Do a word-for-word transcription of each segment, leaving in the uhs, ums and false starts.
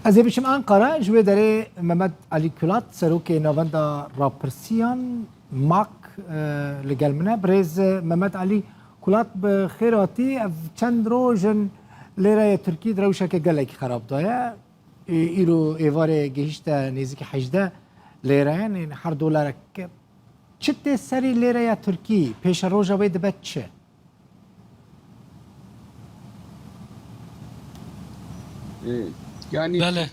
Ez ê biçim Ankara, ji wê derê Mehmet Alî Kulat, serokê Navenda Rapirsiyan, mak, e, li gel min e. Birêz Mehmet Alî Kulat, bi xêr hatî. Ev çend roj in lêreya Tirkî di rewşeke gelekî xerab de ye. Ê, îro êvarê gihîşte nêzîkî hejdeh lêre ye, nê her dolarek. Çi tê serî lêreya Tirkî? Pêşeroja wê dibe çi? Belê.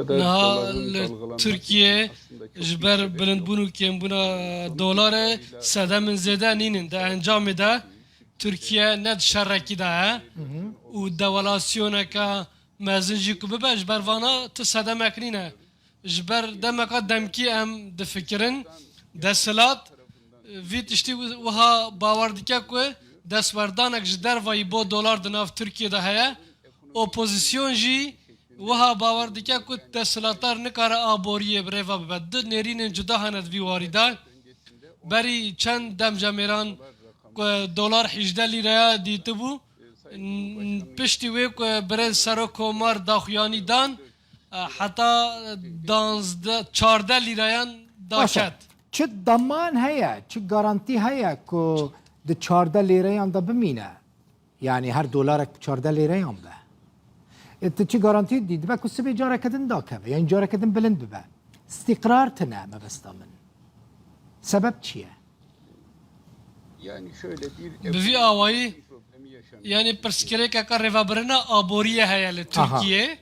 Niha li Tirkiye ji ber bilindbûn û kêmbûna dolarê sedemên zêde nînin. Di encamê de Tirkiye ne di şerekî de ye û dewelasyoneke mezin jî ku bibe, ji ber vana tu sedemek nîne. Ji ber demeka demkî em difikirin, desthilat vî tiştî wiha bawer dike ku destwerdanek ji dervayî bo dolar di nav Tirkiyê de heye. Opozîsyon jî wiha bawer dike ku desthilatdar nikare aboriyê bi rêva bibe. Du nêrînên cuda hene di vî warî de. Berî çend demjemêran ku dolar hejdeh lîreya dîtibû, n-, piştî wê ku birêz serok komar daxuyanî dan, e, heta danzdeh, çardeh lîreyan daket. Çi daman heye, çi garantî heye ku di çardeh lêreyan de bimîne? Yani her dolarek çardeh lêreyan be. E, tu çi garantî dî? Dibe ku sibê careke din dakeve, yani careke din bilind bibe. Îstîqrar tine mebesta min. Sebeb çi ye? Bi vî awayî, yani pirsgirêkeke rêvebirina aboriyê heye li Aha. Tirkiyê.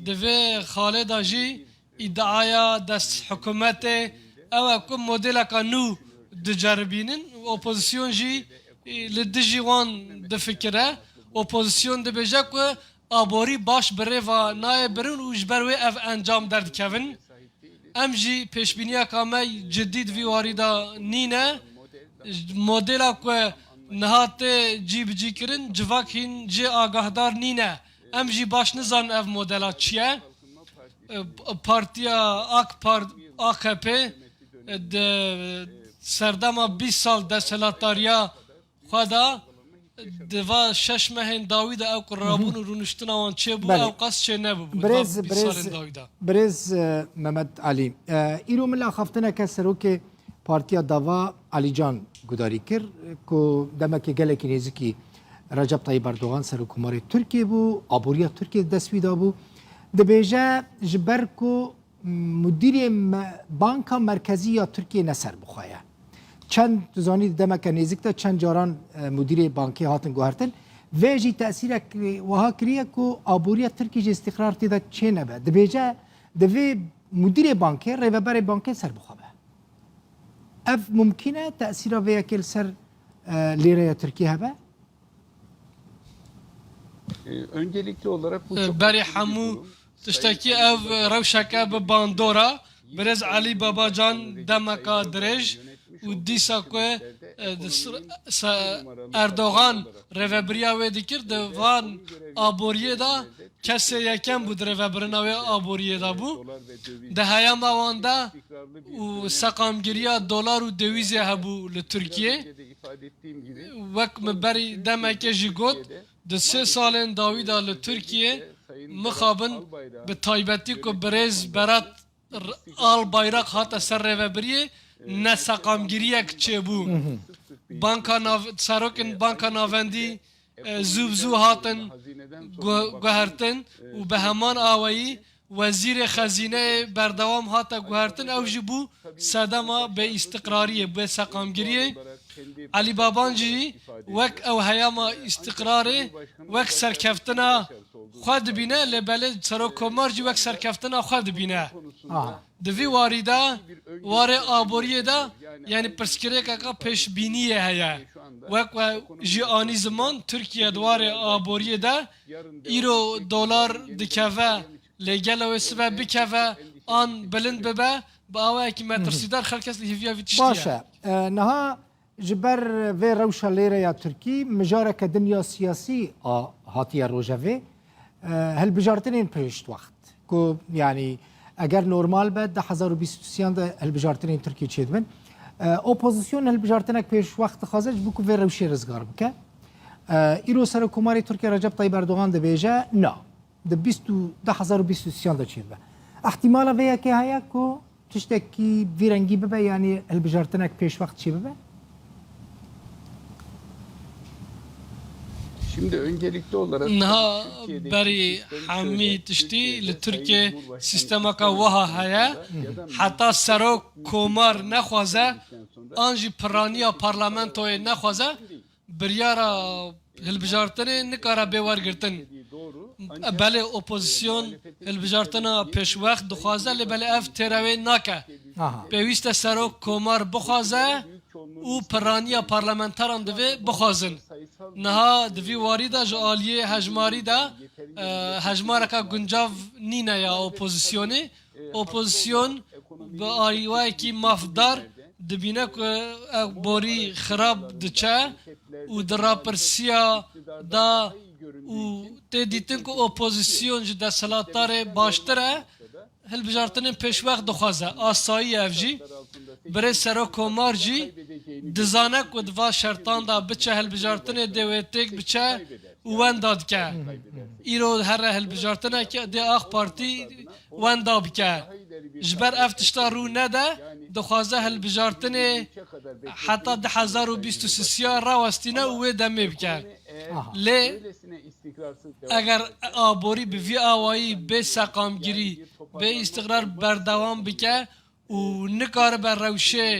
Di vê xalê de jî îdiaya dest hikûmetê ew e ku modeleka nû diceribînin. Opozîsyon jî, e, li dijî wan difikire. Opozîsyon dibêje ku aborî baş bi rêva nayê birin û ji ber wê ev encam derdikevin. Em jî pêşbîniyeka me cidî di vî warî de nîne. Modela ku niha tê cîbicîkirin, civak hîn jê agahdar nîne. Em jî baş nizanin ev modela çi ye. E, Partiya AK Par-, A K P, e, di serdema bîst sal desthilatdariya xwe de, di va şeş mehên dawî de ew ku rabûn û rûniştina wan çêbû, Belê. Ew qas çê nebûbû, di va Birêz, bîst birêz, salên dawî de. Birêz, e, Mehmet Alî, e, îro min li axaftineke serokê Partiya Dava Alîcan gudarî kir, ku demekê gelekî nêzîkî Recep Tayyip Erdogan, Serokkomarê Tirkiyê bû, aboriya Tirkiyê di dest wî de bû. Dibêje, ji ber ku Mudirê me-, Banka Merkezî ya Tirkiyê ne serbixwe ye. Çend, tu zanî, demeke nêzik de çend caran, e, mudirê bankê hatin guhertin. Vê jî tesîrek wiha kiriye ku aboriya Tirkiyê jî îstîqrar tê de çênebe. Dibêje, divê mudirê bankê, rêveberê bankê serbixwe be. Ev mumkîn e, tesîra vê yekê li ser, e, lêreya Tirkiyê hebe? E, öncelikli olarak bu E, çok Berî önemli bir hemû durum. Tiştekî ev rewşeke bi bandor e. Birêz Elî Babacan demeka dirêj û dîsa ku, e, di s-, se-, Erdogan rêvebiriya wê dikir, di van aboriyê de kesê yekem bû di rêvebirina wê aboriyê de bû. Di heyama wan de û seqamgiriya dolar û dewîzê hebû li Tirkiyê. Wek min berî demekê jî got, di sê salên dawî de li Tirkiyê mixabin, bi taybetî ku birêz Berat R-, Albayrak hate ser rêvebiriyê, ne seqamgiriyek çêbû. Banka nav-, serokên Banka Navendî, e, zû bi zû hatin gu-, guhertin û bi heman awayî Wezîrê Xezîneyê berdewam hate guhertin, ew jî bû sedema bêîstiqrariyê, bêseqamgiriyê. Elî Baban jî wek ew heyama îstiqrarê, wek serkeftina xwe dibîne, lê belê Serokkomar jî wek serkeftina xwe dibîne. Aha. Di vî warî de warê aboriyê de, yanî pirsgirêkeka pêşbîniyê heye. Wek we jî anî ziman, Tirkiye di warê aboriyê de îro dolar dikeve, lê gelo wê sibe bikeve an bilind bibe, bi awayekî metirsîdar her kes li hêviya vî tiştî ye. Baş e. E, niha ji ber vê rewşa lêreya Tirkî mijareke din ya siyasî a hatiye rojevê, e, hilbijartinên pêşwext ku, yanî, eger normal be, du hezar û bîst û sêyan de hilbijartinên Tirkiyê çêdibin. E, opozîsyon hilbijartinek pêşwext dixwaze ji bo ku vê rewşê rizgar bike. E, îro Serokkomarê Tirkiye Recep Tayyip Erdogan dibêje, na. di bîst û du hezar û bîst û sêyan de çêbibe. Ehtimala vê yekê heye ku tiştekî vî rengî bibe, yanî hilbijartinek pêşwext çêbibe? Niha berî hemî tiştî li Tirkiye sîstemeka wiha heye. Heta serok komar nexwaze, an jî piraniya parlamentoyê nexwaze, biryara hilbijartinê nikare bê wergirtin. Belê opozîsyon hilbijartina pêşwext dixwaze, lê belê ev têrewê nake. Pêwîst e serok komar bixwaze û piraniya parlamenteran divê bixwazin. Niha di vî warî de ji aliyê hejmarî de, e, hejmareka guncav nîne ya opozîsyonê. Opozîsyon bi aliyekî mafdar dibîne ku ev borî xirab diçe û di rapirsiya de û tê dîtin ku opozîsyon ji desthilatdarê baştir e, hilbijartinên pêşwext dixwaze. Asayî ev jî. Birêz Serok Komar jî dizane ku di va şertan de biçe hilbijartinê dê wê têk biçe û wenda dike. Îro here hilbijartineke dê Ak Partî wenda bike. Ji ber ev tişta rû nede, dixwaze hilbijartinê heta du hezar û bîst û sisiya rawestîne û wê demê bike. Lê eger aborî bi vî awayî bê seqamgirî, bê îstiqrar berdewam bike û nikaribe rewşê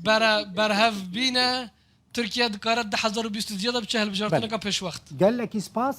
bere, berhev bîne, Tirkiye dikare du hezar û bîst û duya de biçe hilbijartineka pêşwext. Gelekî spas.